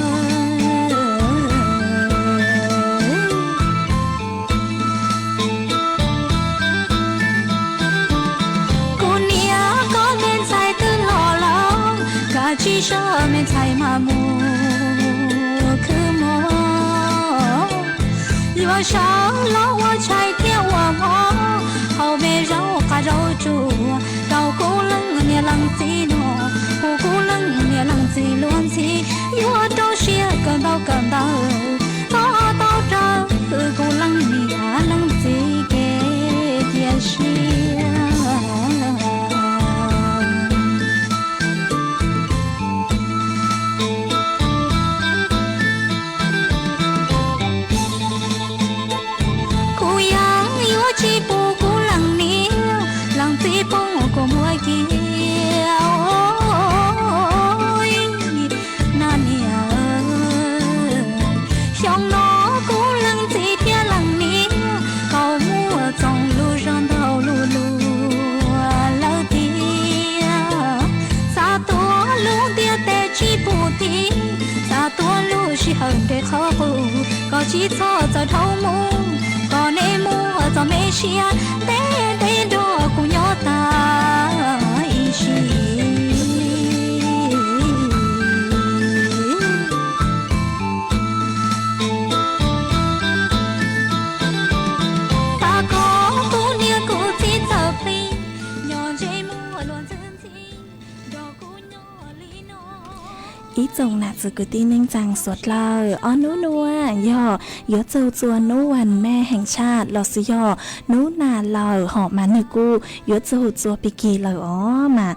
Kuv niam, koj me ntxhais twb hlob lawm, kav tsij sawv me ntxhais mas mus khwv mov, yuav sawv los ua tshais thiab ua hmo, hau me zaub qab zaub tsuag rau kuv leej niam leej txiv no, hu kuv leej niam leej txiv luag ntxhi, yuav rau siab kawm ntau kawm ntawv, txhob tau raws kuv leej niam leej txiv kev cia siab. Kuv yeej yuav tsis pub kuv leej niam leej txiv poob kua muag kiag na niam. Xyoo no kuv leej txiv thiab leej niam tau muaj txoos lus zog ntau lus lus lawm tiag. Xav tuav lub ntiaj teb tsis pub tiv, xav tuav lub sij hawm nres qhov qus, koj tsis txhob txawm dhau mus, koj nej muaj txoj me siab ntev ntev nrog kuv nyob tag ib sim. Xav kom kuv niam kuv txiv txawj plig, nyob ntsej muag luag ntxhi ntxhi nrog kuv nyob li no. Ib tsoom nam txiv kwv tij neej tsaa suav dlawg, ob hnub nuav yog yuav txug txua hnub vas mej heem tshaj los sis yog hnub nas lawm hom mas nwg kuj yuav txug txua pig kig lawm os mas.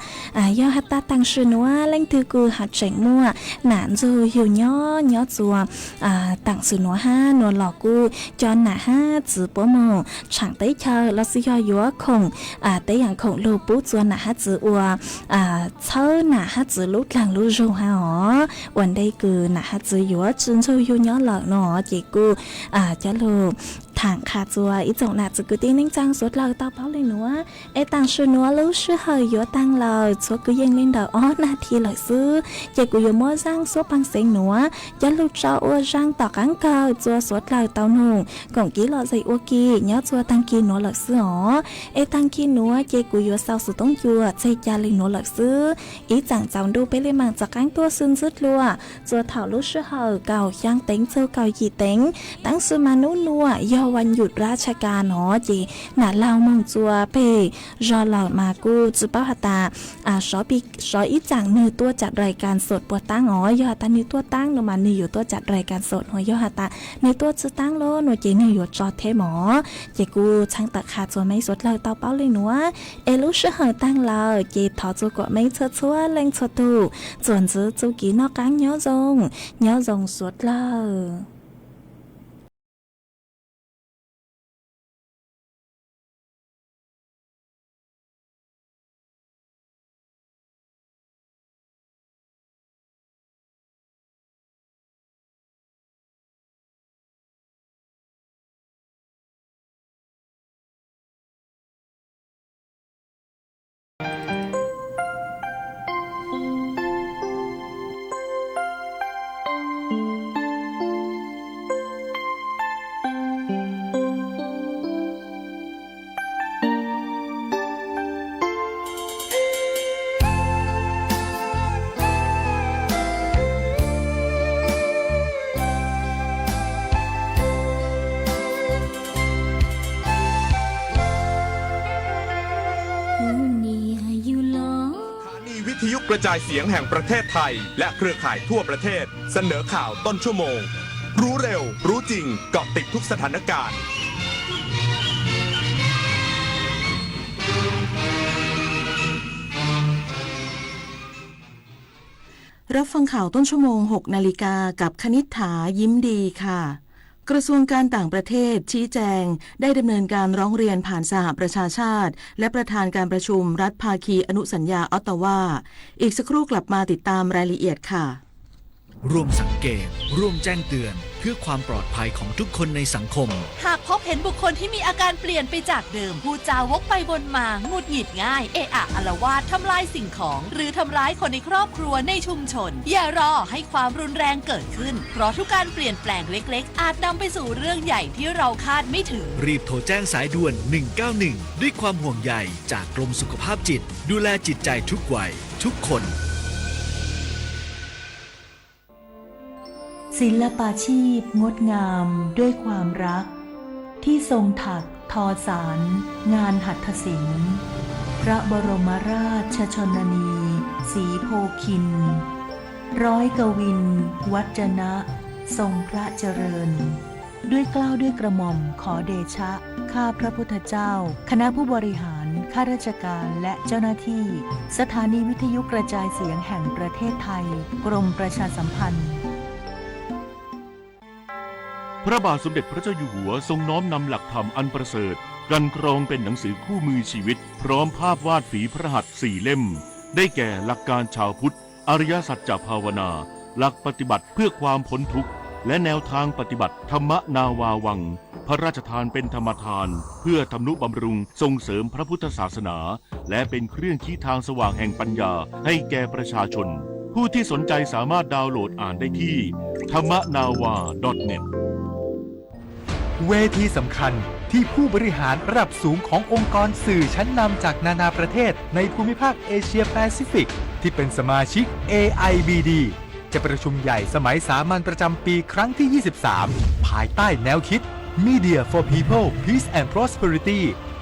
Yog has tas taam sim nuav leej twg kws has tseem muaj nam ntxug yug nyob nyob txua taam sim nuav hab nuav los kuj coj nam hab txiv puab moog tshaam teb chaws los sis yog yuav khoom teb yaam khoom lug pub txua nam hab txiv ua txhawb nam hab txiv lub dlaag lub zug hab os. Ua ntej kws nam hab txiv yuav tsi ntxug yug nyob lawm no ces kuj coj lug thaam qha txua ib tsoom nam txiv kwv tij neej tsaa suav dlawg tau paub le nuav. Es taam sim nuav lub sij hawm yuav taag lawm, txhua kwv yees le ntawm ob nag thi lawm xwb, ces kuv yuav muab zaaj suab paag xeev nuav coj lug tso ua zaaj tom qaab kawg txua suav dlawg tau noog koom kib lom zem ua ke nyob txua taag kig nuav lawm xwb os. Es taag kig nuav ces kuv yuav xaus xov tooj cua txeg ca le nuav lawm xwb. Ib tsaam tsaus ntuj peb le maam rov qaab tuaj xwb ntxwb dlua txua thaum lub sij hawm kaum xyaa teev txug kaum yim teev. Taam sim mas nub nuav yog vas nyum dlab tshaj kas no ces nam laug moog txua peg zog lawm mas kuj tsi paub has tas sov ib tsaam nwg tuaj cav dais kas xoom puas taab os. Yog has tas nwg tuaj taab no mas nwg yuav tuaj cav dais kas xoom, hos yog has tas nwg tuaj tsi taab los no ces nwg yuav tso theb mog. Ces kuj txhawb tawm qha txua meb suav dlawg tau paub le nuav. Es lub sij hawm taag lawm ces thov txua kuas meb txhua txhua leej txhua tug txuas ntxiv txuj kev noj qaab nyob zoo, nyob zoo suav dlawg. กระจายเสียงแห่งประเทศไทยและเครือข่ายทั่วประเทศ เสนอข่าวต้นชั่วโมง รู้เร็ว รู้จริง เกาะติดทุกสถานการณ์ รับฟังข่าวต้นชั่วโมง หกนาฬิกา กับคณิษฐา ยิ้มดีค่ะ กระทรวงการต่างประเทศชี้แจง ได้ดำเนินการร้องเรียนผ่านสหประชาชาติ และประธานการประชุมรัฐภาคีอนุสัญญาออตตาวา อีกสักครู่กลับมาติดตามรายละเอียดค่ะ ร่วมสังเกต ร่วมแจ้งเตือน เพื่อความปลอดภัยของทุกคนในสังคม หากพบเห็นบุคคลที่มีอาการเปลี่ยนไปจากเดิม พูดจาวกไปวนมา หงุดหงิดง่าย เอะอะอาละวาด ทำลายสิ่งของ หรือทำร้ายคนในครอบครัว ในชุมชน อย่ารอให้ความรุนแรงเกิดขึ้น เพราะทุกการเปลี่ยนแปลงเล็กๆ อาจนำไปสู่เรื่องใหญ่ที่เราคาดไม่ถึง รีบโทรแจ้งสายด่วน หนึ่งเก้าหนึ่ง ด้วยความห่วงใยจากกรมสุขภาพจิต ดูแลจิตใจทุกวัย ทุกคน ศิลปาชีพงดงามด้วยความรัก ที่ทรงถักทอสานงานหัตถศิลป์ พระบรมราชชนนี ศรีโพคิน ร้อยกวิน วัจนะ ทรงพระเจริญ ด้วยเกล้าด้วยกระหม่อมขอเดชะ ข้าพระพุทธเจ้า คณะผู้บริหาร ข้าราชการ และเจ้าหน้าที่ สถานีวิทยุกระจายเสียงแห่งประเทศไทย กรมประชาสัมพันธ์ พระบาทสมเด็จพระเจ้าอยู่หัวทรงน้อมนำหลักธรรมอันประเสริฐ ตรัสตรองเป็นหนังสือคู่มือชีวิต พร้อมภาพวาดฝีพระหัตถ์สี่เล่ม ได้แก่หลักการชาวพุทธ อริยสัจจะภาวนา หลักปฏิบัติเพื่อความพ้นทุกข์ และแนวทางปฏิบัติ ธรรมนาวาวัง พระราชทานเป็นธรรมทาน เพื่อทำนุบำรุงส่งเสริมพระพุทธศาสนา และเป็นเครื่องชี้ทางสว่างแห่งปัญญาให้แก่ประชาชน ผู้ที่สนใจสามารถดาวน์โหลดอ่านได้ที่ ธรรมนาวา ดอทเน็ต เวทีสำคัญที่ผู้บริหารระดับสูงขององค์กรสื่อชั้นนำจากนานาประเทศในภูมิภาคเอเชียแปซิฟิก ที่เป็นสมาชิก เอไอบีดี จะประชุมใหญ่สมัยสามัญประจำปีครั้งที่ ยี่สิบสาม ภายใต้แนวคิด Media for People, Peace and Prosperity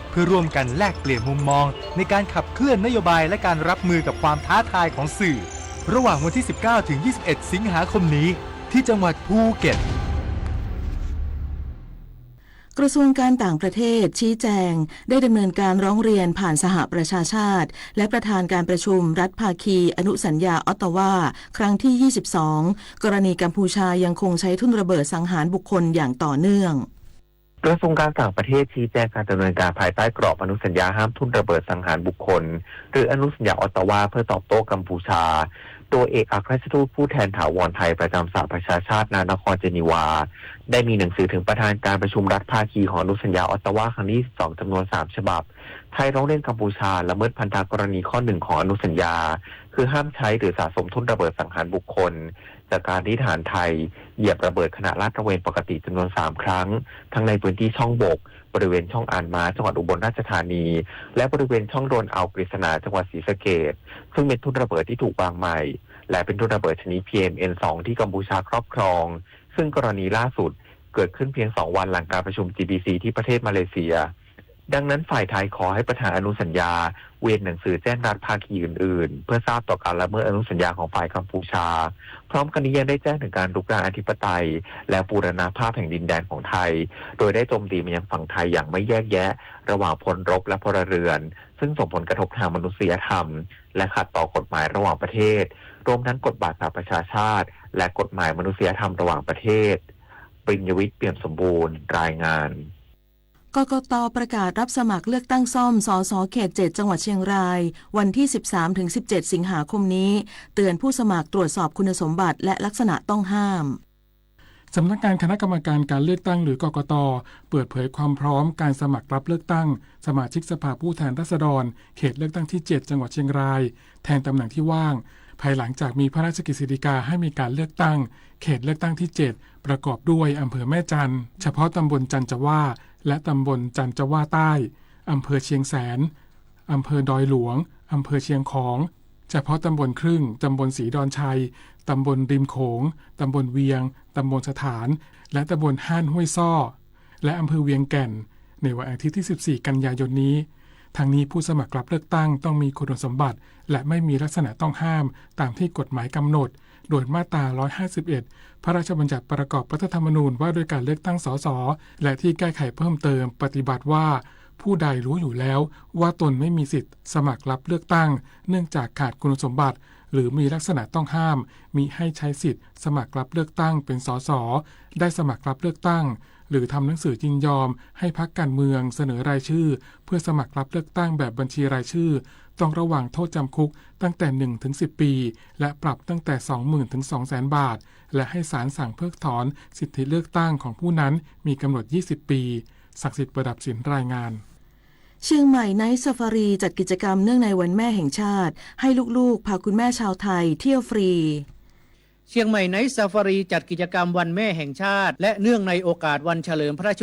เพื่อร่วมกันแลกเปลี่ยนมุมมองในการขับเคลื่อนนโยบายและการรับมือกับความท้าทายของสื่อ ระหว่างวันที่ สิบเก้า ถึง ยี่สิบเอ็ด สิงหาคมนี้ ที่จังหวัดภูเก็ต กระทรวงการต่างประเทศชี้แจง ได้ดำเนินการร้องเรียนผ่านสหประชาชาติ และประธานการประชุมรัฐภาคีอนุสัญญาออตตาวา ครั้งที่ ยี่สิบสอง กรณีกัมพูชายังคงใช้ทุ่นระเบิดสังหารบุคคลอย่างต่อเนื่อง กระทรวงการต่างประเทศชี้แจงการดำเนินการภายใต้กรอบอนุสัญญาห้ามทุ่นระเบิดสังหารบุคคล หรืออนุสัญญาออตตาวา เพื่อตอบโต้กัมพูชา โดยเอกอัครราชทูตผู้แทนถาวรไทยประจำสหประชาชาติ ณ นครเจนีวา ได้มีหนังสือถึงประธานการประชุมรัฐภาคีของอนุสัญญาออตตาวาครั้งที่ ยี่สิบสอง จำนวน สาม ฉบับ ไทยร้องเรียนกัมพูชาละเมิดพันธกรณีข้อ หนึ่ง ของอนุสัญญา คือห้ามใช้หรือสะสมทุ่นระเบิดสังหารบุคคล จากการที่ทหารไทยเหยียบระเบิดขณะลาดตระเวนปกติจำนวน สาม ครั้ง ทั้งในพื้นที่ช่องบก บริเวณช่องอานม้า จังหวัดอุบลราชธานี และบริเวณช่องโดรนเอากฤษณา จังหวัดศรีสะเกษ ซึ่งเป็นทุ่นระเบิดที่ถูกวางใหม่ และเป็นทุ่นระเบิดชนิด พีเอ็มเอ็นสอง ที่กัมพูชาครอบครอง ซึ่งกรณีล่าสุดเกิดขึ้นเพียง สอง วันหลังการประชุม จีบีซี ที่ประเทศมาเลเซีย ดังนั้นฝ่ายไทยขอให้ประธานอนุสัญญาเวียนหนังสือแจ้งรัฐภาคีอื่นๆ เพื่อทราบต่อการละเมิดอนุสัญญาของฝ่ายกัมพูชา พร้อมกันนี้ยังได้แจ้งถึงการรุกรานอธิปไตย และบูรณาภาพแห่งดินแดนของไทย โดยได้โจมตีมายังฝั่งไทยอย่างไม่แยกแยะ ระหว่างพลรบและพลเรือน ซึ่งส่งผลกระทบทางมนุษยธรรม และขัดต่อกฎหมายระหว่างประเทศ รวมทั้งกฎบัตรสหประชาชาติ และกฎหมายมนุษยธรรมระหว่างประเทศ ปริญญวิทย์ เปี่ยมสมบูรณ์ รายงาน กกต ประกาศรับสมัครเลือกตั้งซ่อม สส เขต เจ็ด จังหวัดเชียงราย วันที่ สิบสามถึงสิบเจ็ด สิงหาคมนี้ เตือนผู้สมัครตรวจสอบคุณสมบัติและลักษณะต้องห้าม สำนักงานคณะกรรมการการเลือกตั้งหรือกกต เปิดเผยความพร้อมการสมัครรับเลือกตั้งสมาชิกสภาผู้แทนราษฎร เขตเลือกตั้งที่ เจ็ด จังหวัดเชียงราย แทนตำแหน่งที่ว่าง ภายหลังจากมีพระราชกฤษฎีกาให้มีการเลือกตั้ง เขตเลือกตั้งที่ เจ็ด ประกอบด้วยอำเภอแม่จันทน์ เฉพาะตำบลจันทร์จาว่า และตำบลจันทร์จาว่าใต้ อำเภอเชียงแสน อำเภอดอยหลวง อำเภอเชียงของ เฉพาะตำบลครึ่ง ตำบลศรีดอนชัย ตำบลริมโขง ตำบลเวียง ตำบลสถาน และตำบลฮ่านห้วยซ้อ และอำเภอเวียงแก่น ในวันอาทิตย์ที่ สิบสี่ กันยายนนี้ ทั้งนี้ผู้สมัครรับเลือกตั้งต้องมีคุณสมบัติและไม่มีลักษณะต้องห้ามตามที่กฎหมายกำหนด โดยมาตรา ร้อยห้าสิบเอ็ด พระราชบัญญัติประกอบรัฐธรรมนูญว่าด้วยการเลือกตั้ง สส และที่แก้ไขเพิ่มเติมปฏิบัติว่า ผู้ใดรู้อยู่แล้วว่าตนไม่มีสิทธิ์สมัครรับเลือกตั้ง เนื่องจากขาดคุณสมบัติ หรือมีลักษณะต้องห้าม มิให้ใช้สิทธิ์สมัครรับเลือกตั้งเป็น สส ได้สมัครรับเลือกตั้ง หรือทำหนังสือยินยอมให้พรรคการเมืองเสนอรายชื่อเพื่อสมัครรับเลือกตั้งแบบบัญชีรายชื่อ ต้องระวังโทษจำคุกตั้งแต่ หนึ่งถึงสิบ ปี และปรับตั้งแต่ สองหมื่น ถึง สองแสน บาท และให้ศาลสั่งเพิกถอนสิทธิเลือกตั้งของผู้นั้นมีกำหนด ยี่สิบ ปี ศักดิ์สิทธิ์ ประดับสิน รายงาน เชียงใหม่ Night Safari จัดกิจกรรมเนื่องในวันแม่แห่งชาติ ให้ลูกๆ พาคุณแม่ชาวไทยเที่ยวฟรี เชียงใหม่ Night Safari จัดกิจกรรมวันแม่แห่งชาติ และเนื่องในโอกาสวันเฉลิมพระช